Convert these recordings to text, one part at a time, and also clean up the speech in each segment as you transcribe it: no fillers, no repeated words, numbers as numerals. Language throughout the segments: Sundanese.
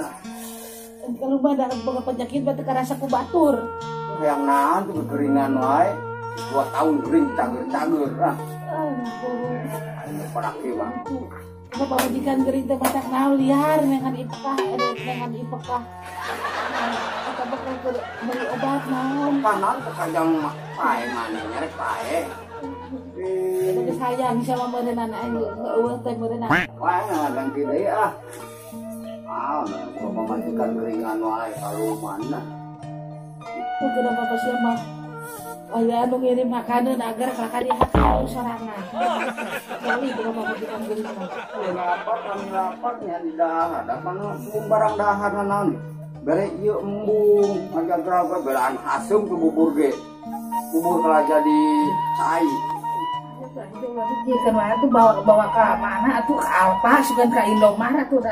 lah. Kalau mah da boga penyakit mah teu karasa ku batur. Hayang naon tuh kekeringan wae. 2 tahun kering cager-cager ah. Ayo parake mah. Apa pamajikan gering teh matak naon liar dengan ipekah, dengan ipekah. Eta bakal beli obat naon. Panan kajang pae maneh nyerek pae. Eta geus hayang sama meureunana aing eueuh teh meureunana. Wae ngaganti deui ah. Ah, pamajikan geringan wae kaluman. Tuh kenapa pas mah? Aya anu ngirim makanan agar kakak dia hak sorangan. Kali kenapa pamajikan gering mah? Lapar kami laparnya di dahar, da pan barang dahar naon. Bere ieu embung, ngajaga belaan asem ke bubur ge. Bubur kalah jadi cai. Kan wae tuh bawa ke mana atuh ke Alfa, sugan ka Indomaret atuh da.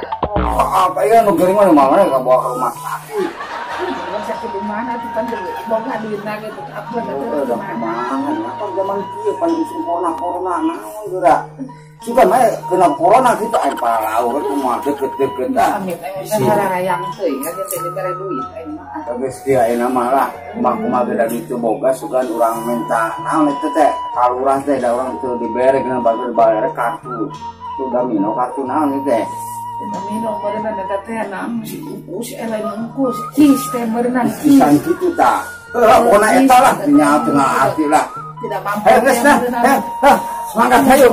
Apa ieu nu gering mah mana ka bawa ke rumah sakit. Rumah sakit di mana tuh kan boga duitna gitu. Apa teh kumaha? Apa zaman kieu pan musim corona naon geura. Sugan mah kena corona kitu aing paralau kumaha deket-deket ah. Amit aing harayang teuing kan teh dibere duit aing mah. Geus kieu ayeuna mah lah kumaha ge da duit teu boga sugan urang minta naon eta teh kalurah teh da urang teu dibere kena bager bayar kartu. Tuh damino kartu naon ieu teh. Damino meureunna eta teh naon si pupus lain ungkus kis teh meureunna kis. Kisan kitu tah. Heuh pokona eta lah nya teu ngarti lah. Tidak mampu. Geus dah. Semangat ayo.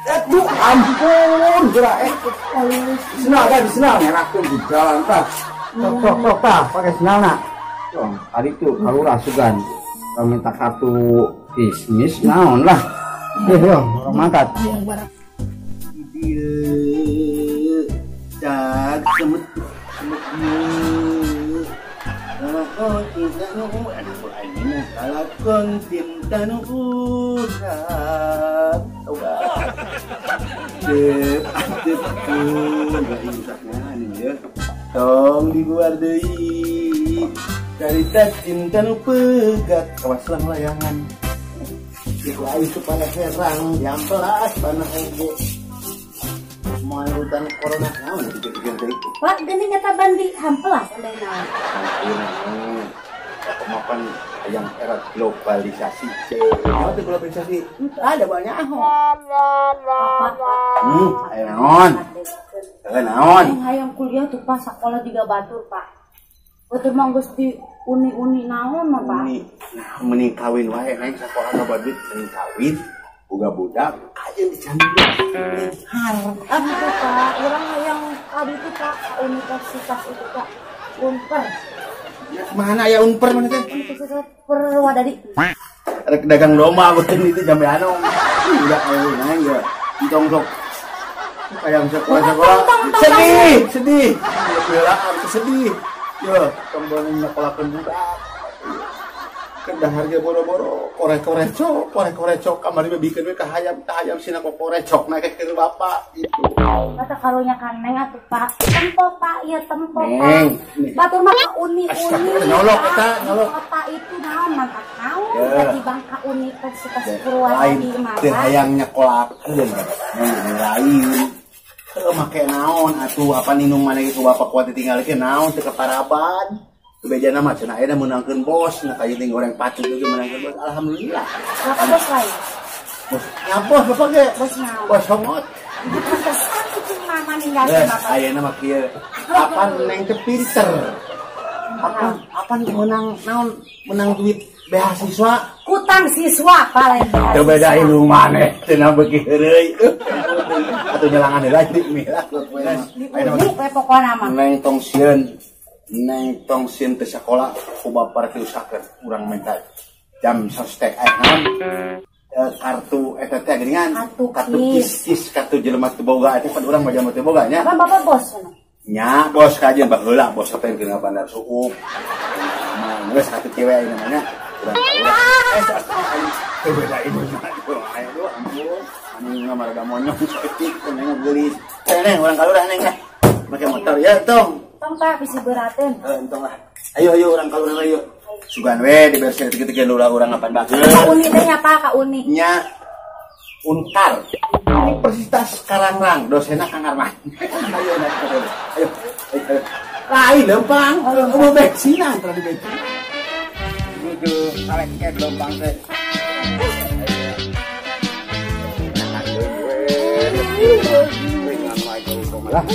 Aduh ampun geura Senal kan senal ngerakkeun di jalan tah. Sok tah pakai senalna. Tong tadi tuh kalurah sugan. Urang minta kartu kismis naon lah. Yo mangkat. Ieu dag semut semut ieu. Lalakon cinta nu aduh aing lalakon cinta nu urang. Dep dep ya. Tong dibuar deui. Carita cinta nu pegat kawas layangan. Iku aing supaya herang jampelas panah oge. Moal hutan corona naon dipikir-pikir deui. Pak, geuning eta bandi hampelas anda naon. Ayeuna mapan yang era globalisasi. Naon teh globalisasi? Ada banyak aho. Aya naon? Aya naon? Hayang kuliah tuh Pak, sekolah juga batur, Pak. Batur mah geus di uni-uni naon mah, Pak. Uni. Nah, mending kawin wae neng sakola loba duit mending kawin. Boga budak aja dicandung. Har. Aduh, Pak, urang hayang kadi itu Pak, universitas itu Pak. Unper. Mana aya Unper mana teh? Universitas Purwadadi. Rek dagang domba beuteung itu jambe anu. Udah ayo neng ya. Entong sok. Hayang sekolah-sekolah. Sedih, sedih. Ya sedih. Yo, tong boleh nyekolakeun budak. Kedah harga boro-boro, korek-korecok, korek-korecok, kamari mah bikin we ka hayam, ka hayam sina kokorecok naik ke bapak gitu. Kata karunya kan neng atuh Pak, tempo Pak, iya tempo Pak. Batur mah ka uni-uni. Nyolok eta, nyolok. Kota itu naon mantap naon di bangka Universitas Purwadadi mah. Teu hayang nyekolakeun, lain. Heuh make naon atuh apa ninum maneh ku bapak kuat ditinggalkeun naon teu keparaban. Bejana mah cenah ayeuna meunangkeun bos, nah kayu ting goreng patut ge meunangkeun bos. Alhamdulillah. Bapak bos lain. Bos nyapos bapak ge. Bos naon? Bos hongot. Pantesan kitu mama ninggalkeun bapak. Ayeuna mah kieu. Apan neng teh pinter. Apan meunang naon? Meunang duit beasiswa. Kutang siswa Pak lain. Teu beda ilmu maneh cenah beuki heureuy. Atuh nyelangan heula di milah. Ayeuna mah pokona mah. Neng tong sieun. Neng tong sieun teu sakola ku bapak rek diusahakeun urang minta jam sostek aya naon kartu eta teh geuningan kartu kis kartu jelema teu boga eta pan urang mah jelema teu boga nya. Kan bapak bos cenah. Nya bos kajian baheula bos teh keur bandar suup. Mah geus kartu kieu we ayeuna mah nya. Urang teu beda ieu mah. Aduh ampun. Anu mah rada monyong saeutik neng geulis. Teh neng urang kalurah neng teh. Make motor ya tong. Tong Pak bisi beurateun. Heuh entong lah. Ayo ayo urang kalurah ayo. Sugan we dibereskeun tiga-tiga lurah urang ngapan bageun. Ka Uni teh nya Pak, ka Uni. Nya. Unkar. Universitas Karangrang, dosenna Kang Arman. Ayo ayo. Ayo. Lain lempang, mau bensinan tadi bensin. Nuju kaleket lempang teh. Lah.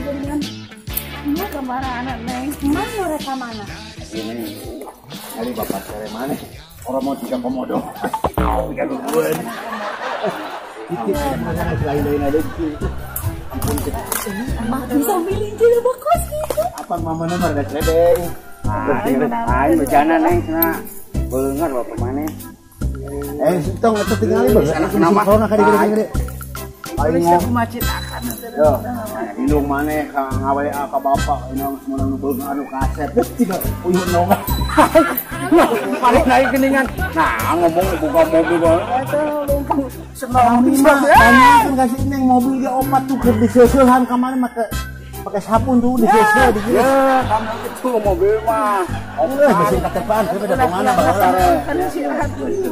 Dengan ini kemana anak neng? Mana mereka mana? Ini, hari bapak sore mana? Orang mau tiga komodo. Tiga guguan. Lain-lain ada gitu. Ampun kita. Bisa milih juga bagus gitu. Apa mama nomor ada celebeng? Ayo bercanda neng, sana. Belengar bapak mana? Tong eta tinggali bener. Nama corona ka gede-gede. Aing macet akan. Yo, indung maneh ka ngawa ka bapak indung semono nu beunghar anu kasep. Tiga uyuh nong. Paling naik geningan. Nah, ngomong buka mobil bae. Eta lempang senang mah. Kasih neng mobil ge opat tuh keur diseuseuhan ka mana make pakai sabun tuh diseuseuh di dieu. Ya, kamu itu mobil mah. Eueuh besi katepaan teu beda mana baheula. Kan istirahat dulu.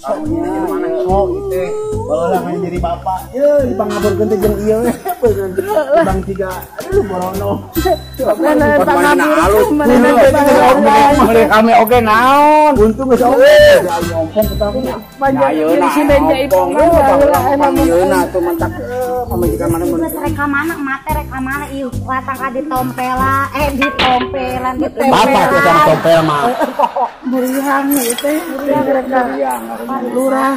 Mana sok teh baheula kan jadi bapak ye dipangaburkeun teh jeung ieu bang tiga aduh borono mana kami oge naon untung geus oge ompong kita ayeuna ayeuna tuh mentak pamajikan mana mun reka mana mate reka mana ieu kuatang ka ditompela ditompelan bapak teh sama tompel mah muriang ieu teh muriang reka lurah.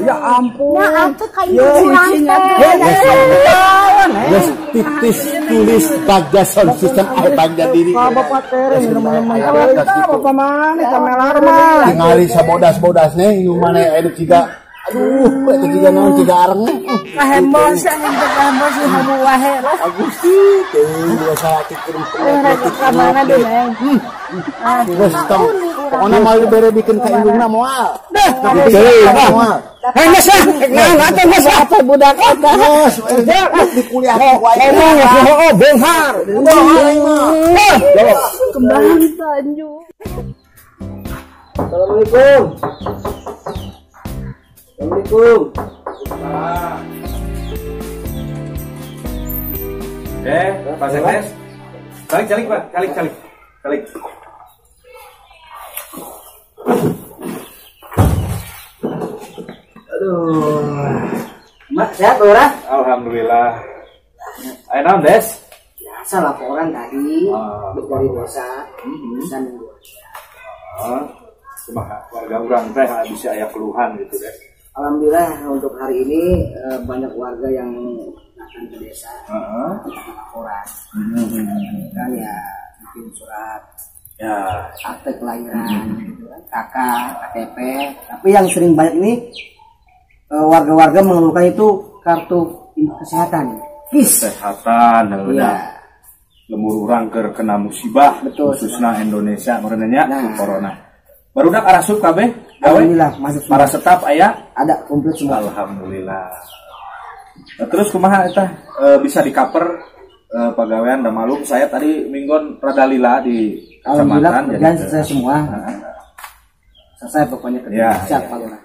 Ya ampun. Nah, atuh ka ieu urang teh. Geus titis tulis bagja sound system aya bagja diri. Ka bapak teh minum-minum bapak mana kamelar mah. Tingali sabodas-bodas nih ieu mana aya ciga. Aduh, eta ciga naon ciga areng. Kahembos kahembos habu wae lah. Agusti teh dua salaki kudu ka mana deui neng. Geus tong. Pokoknya mau bere bikin ka indungna moal. Deh, moal. Hei geus ah, naon atuh geus atuh budak eta. Geus, di kuliah wae. Ngomong heuh beunghar. Kembang Tanjung. Assalamualaikum. Assalamualaikum. Pak Sekdes. Calik, Pak. Calik. Calik. Aduh. Mak sehat, Lurah? Alhamdulillah. Ayo naon, Des? Biasa laporan tadi dari desa. Desa minggu. Kumaha warga urang teh bisa aya keluhan gitu, Des. Alhamdulillah untuk hari ini banyak warga yang datang ke desa. Laporan. Kan ya bikin surat ya, akte kelahiran, gitu kan, KK, KTP. Tapi yang sering banyak ini warga-warga mengeluhkan itu kartu kesehatan. KIS. Kesehatan, iya. Lemur urang keur kena musibah, betul, khususnya Indonesia meureunan nah. Corona. Barudak arasup kabeh? Alhamdulillah masuk semua. Para staf aya? Ada komplit semua. Alhamdulillah. Nah, terus kumaha eta bisa di-cover pagawean da malum saya tadi minggon rada lila di Alhamdulillah kecamatan kerjaan selesai semua. Selesai pokoknya kerja. Ya, siap ya, Pak Lurah.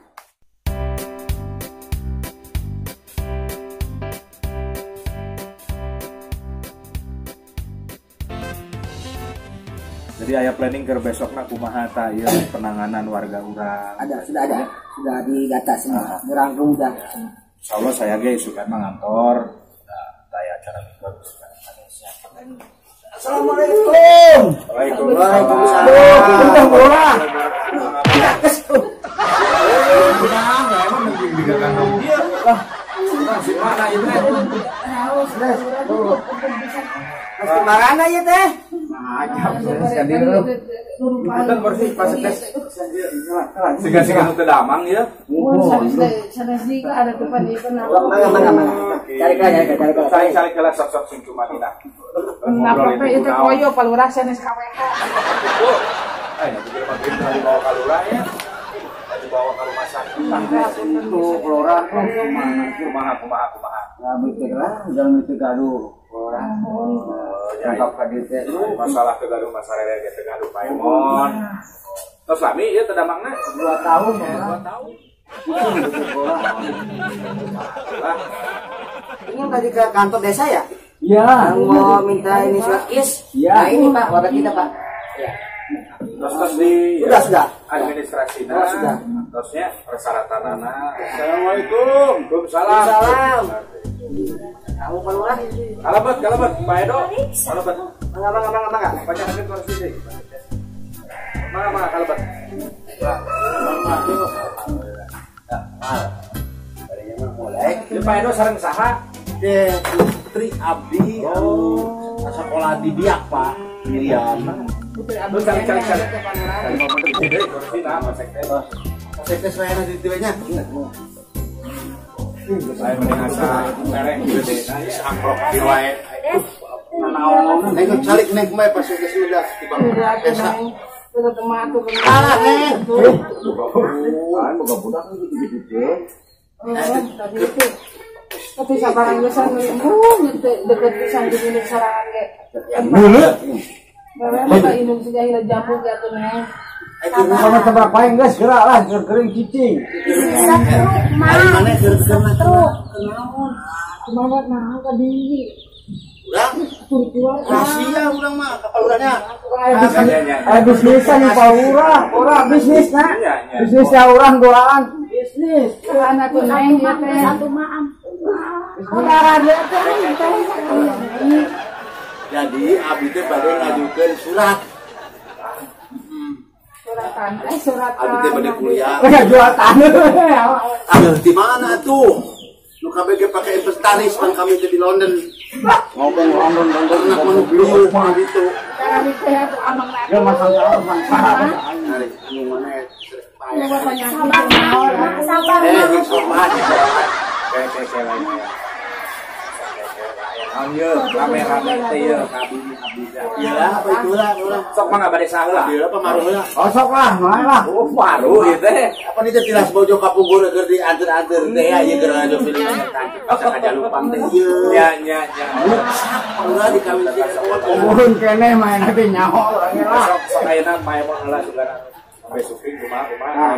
Jadi aya planning ke besokna kumaha ta ieu penanganan warga urang. Ada, sudah ada. Sudah didata semua, dirangkum dah. Insyaallah saya ge isukan mah ngantor. Nah, taya acara mingguan isukan Indonesia. Assalamualaikum. Waalaikumsalam. Waalaikumsalam. Bola. Mana ya teh? Punten bersih Pak Sekdes. Siga-siga nu teu damang ya. Sanes di ada depan ieu kenapa? Mana. Cari ka. Cari heula sok-sok sing cumatina. Napa teh itu koyo Pak Lurah sanes KWH. Eh, nanti maghrib dibawa ka lurah ya. dibawa ke rumah sakit. Itu kelora kumaha kumaha kumaha. Ya mikir lah, jangan mikir gaduh. Kelora. Lengkap ka dieu teh. Masalah kegaduh masalah ge teu gaduh Pak Emon. Terus lami ieu teh damangna 2 tahun ya. 2 tahun. Ini tadi ke kantor desa ya? Iya. Mau minta ini surat KIS. Iya. Nah ini Pak, warga kita Pak. Ya. Terus di sudah. Administrasi sudah. Terusnya persyaratanana. Assalamualaikum. Waalaikumsalam. Salam. Kamu Pak Lurah. Kalebet, kalebet, Pak Edo. Kalebet. Mangga, mangga, mangga, mangga. Banyak hakim kursi deh. Mangga, mangga, kalebet. Ya, mal. Tadinya mah mulai. Ya, Pak Edo sareng saha? Putri Abdi. Oh, sekolah di Biak, Pak. Miriam. Putri Abdi. Cari, cari, cari. Kursi nah, Pak Sekte. Pak Sekte saya nanti tibanya. Saya mending asa mereng gede. Angkrok di wae. Nanaon. Neng calik neng kumaha Pak Sekte sudah di bang. Desa. Alah, neng. Kan boga budak gitu-gitu. Tadi itu. Tapi sabaran geus embung deket pisan di minum sarangan ge. Beuleuh. Bae mah inum segala jambu ge atuh neng. Sama seberapa paling geus gerak lah kering cicing. Setruk mah. Setruk. Kenaon? Kumaha naon ka dieu? Urang rahasia urang mah ka palurahnya. Bisnisan nih Pak Lurah, urang bisnis na. Bisnisnya urang goraan bisnis. Anak tuh neng ieu teh. Satu mah Urang dia teh teh. Jadi abdi teh bade ngajukeun surat. Suratan, suratan. Abdi teh bade kuliah. Jual tanah. Aduh, di mana tuh? Nu kabeh ge pake investaris pan kami teh di London. Ngomong London, London nak menuju mah gitu. Kami teh atuh amang na. Ya masang masang. Anu mana Sabar, sabar. Sopan. Kayak lainnya. Ieu rame-rame teh ieu kabini abdi. Iyalah apa itulah urang. Sok mah bade saheula. Ieu apa maruh heula. Oh sok lah, mah lah. Oh maruh ieu teh. Apa ni teh tilas bojo kapungkur keur dianter-anter teh ya ieu keur ngajo film sakaja lupang teh ieu. Nya nya nya. Ruksak urang dikawin teh. Umurun keneh main teh nyaho urang lah. Sok sok ayeuna main mah heula sugana. Sampai suping kumaha kumaha.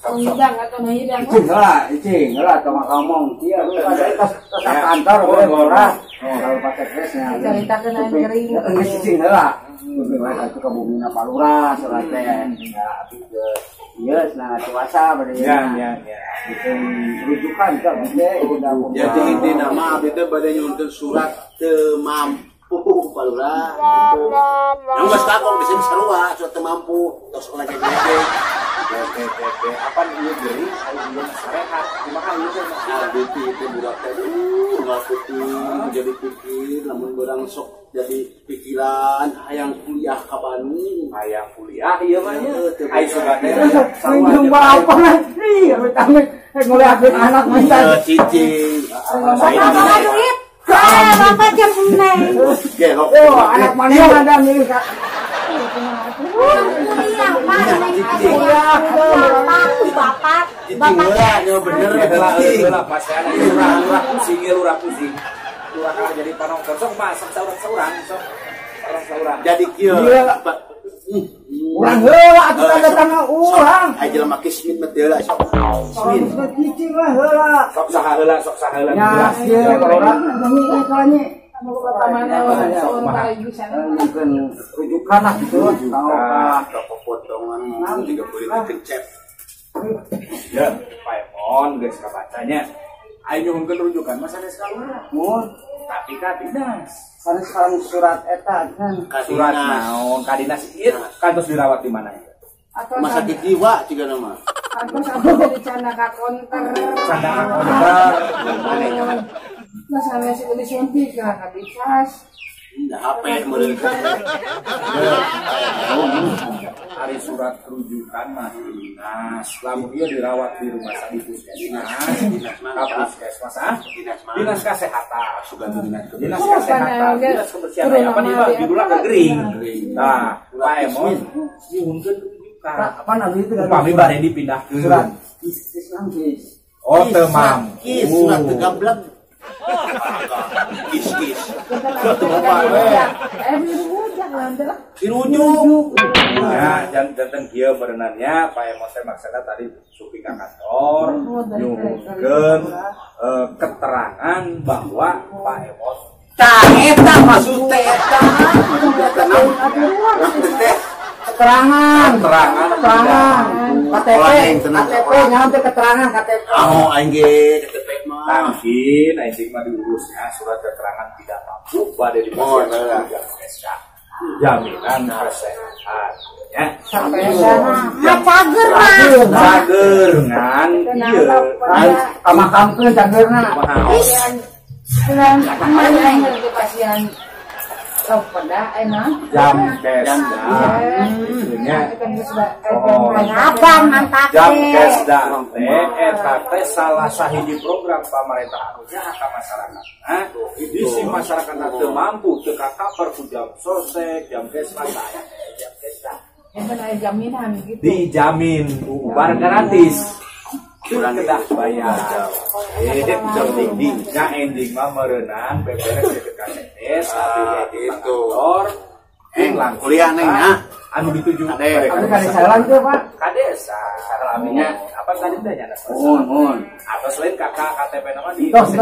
Hidang atau hidang. Icing heula, icing heula tong ngomong. Ieu ada tas kantor we ora. Kalau pakai cash-nya. Caritakeun anu gering. Geus icing heula. Suping wae ka bumina Pak Lurah surat teh. Ya abdi geus ieu cenah cuaca bade. Ya ya ya. Bikin rujukan ka bade udah. Jadi intina mah abdi teh bade nyuhunkeun surat teu mampu Pak Lurah. Yang geus takok di sini sarua surat teu mampu tos oleh gede. Oke, apa ieu gering aya ieu sarehat kumaha ieu teh abdi teh budak teh ngakuti jadi pikir lamun beurang sok jadi pikiran hayang kuliah ka Bandung hayang kuliah ieu mah nya ai sugan teh sarua bapak ih amit-amit nguliahkeun anak minta cicing Bapak duit. Bapak jam neng. Oh, anak mana ada milih kak? Kuliah, Pak. Kuliah, Pak. Bapak. Bapak. Bener heula pas lurah pusing lurah pusing. Lurah kalah jadi panongton sok mah sok saurang-saurang sok saurang-saurang. Jadi kieu. Urang heula atuh tanda tangan urang. Aya jelema kismin mah teu heula sok. Kismin. Cicing lah heula. Sok saha heula, sok saha heula. Ya, kieu urang. Mungkin rujukan lah gitu. Toko potongan 35 kecep. Ya, Pak Emon geus kabacanya. Ayo nyuhunkeun rujukan mah sanes ka lurah. Mun, tapi ka dinas. Sanes sekarang surat eta kan. Surat naon ka dinas ieu kantos dirawat di mana ieu? Rumah sakit jiwa jiga nama. Kantos aku jadi canda ka konter. Canda ka konter. Nah, sanes itu disuntik lah ka dinas. HP meureun. Hari surat rujukan mah dinas. Lamun ieu dirawat di rumah sakit puskesmas, dinas mah puskesmas ah, dinas kesehatan, dinas kesehatan, dinas kebersihan aya apa di judulna gering. Nah, Pak Emon nyuhunkeun rujukan. ditukar. Apa nabi itu upami bade dipindahkeun. Surat Islam kis. Oh teu mampu. Kis surat teu gablek. Kis kis. Dirujuk. Ya, janten kieu berenannya Pak Emos teh maksudna tadi supi ka kantor nyuhunkeun keterangan bahwa Pak Emos tah eta maksud teh eta. Keterangan keterangan KTP KTP nyaho teh keterangan KTP. Oh aing ge KTP mah. Tangkin aing mah diurusnya surat keterangan tidak mampu bade dipasihkan SK. Jaminan kesehatan ya. Mah cager mah. Cager ngan ieu. Kamakamkeun cagerna. Pasien jam kesda itunya jam kesda teh eta teh salah sahiji program pamarentah anu nyaah ka masyarakat. Nah, di si masyarakat teu mampu teu kakaper ku jam sosek, jam kesda saya jam kesda. Jaminan gitu. Dijamin ubar gratis. Kurang kedah bayar. Jam tinggi. Nya ending mah meureunan beberes ke KTS, abi itu. Lang kuliah neng nya. Anu dituju. Abi ka desa lain teh, Pak. Ka desa. Sakalaminya apa tadi teh nya? Mohon. Atau selain kakak KTP nama di tos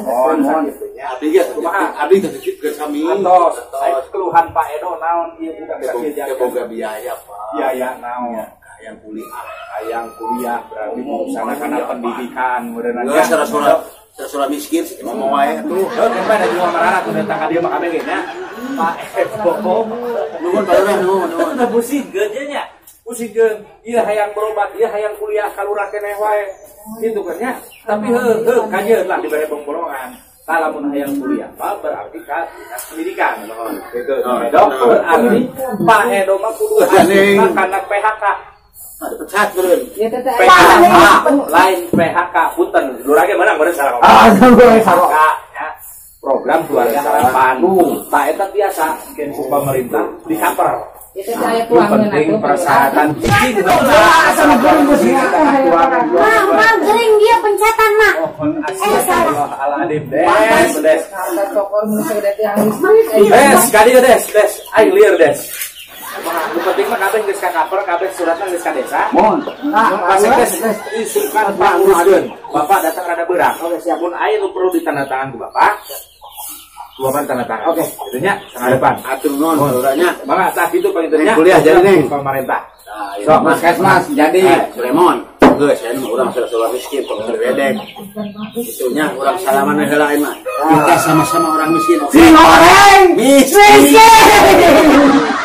mohon kitu nya. Abdi ge kumaha? Abdi teh titip ke kami. Atos. Keluhan Pak Edo naon ieu budak sakieu boga biaya, Pak. Biaya naon? Yang kuliah, hayang kuliah berarti mau sana karena pendidikan meureunna. Geus surat miskin sih ngomong wae atuh. Heuh, kan pada juga marana tuh datang ka dieu mah kabeh ge nya. Pak Eko. Nuhun Pak Lurah, nuhun, nuhun. Teu pusingkeun nya nya. Pusingkeun ieu hayang berobat, ieu hayang kuliah ka lurah keneh wae. Kitu kan nya. Tapi heuh kajeun lah dibere bongbolongan. Tah lamun hayang kuliah mah berarti ka dinas pendidikan. Gitu. Berarti Pak Edo mah kudu asup kana PHK. Pecat beureun. PHK lain PHK punten. Lurah ge meunang beureun salah ngomong. Ah, boleh salah. Ya. Program keluarga harapan. Tah eta biasa mungkin ku pemerintah di cover. Itu saya tuangan penting persyaratan cicing heula sama geuring geus Mah, mah geuring dia pencatan mah. Salah. Al-adim des, des. Des, Des, ka dieu des, des. Aing lieur des. Nu penting mah kabeh geus ka cover, kabeh suratna geus ka desa. Mohon. Nah, Pak isukan Pak uruskeun. Bapak datang rada beurang. Oke, siap. Mun aya nu perlu ditandatangan ku Bapak, ku Bapak tanda tangan. Oke. Kitu nya, tanggal depan. Atur nuhun Pak Lurahnya. Mangga tah kitu panginten nya. Kuliah jadi neng. Pemerintah. Sok Mas Kesmas jadi. Sulemon. Geus aya mah urang salah miskin tong wedek. Itunya urang salaman heula aing mah. Kita sama-sama orang miskin. Si goreng miskin. Miskin.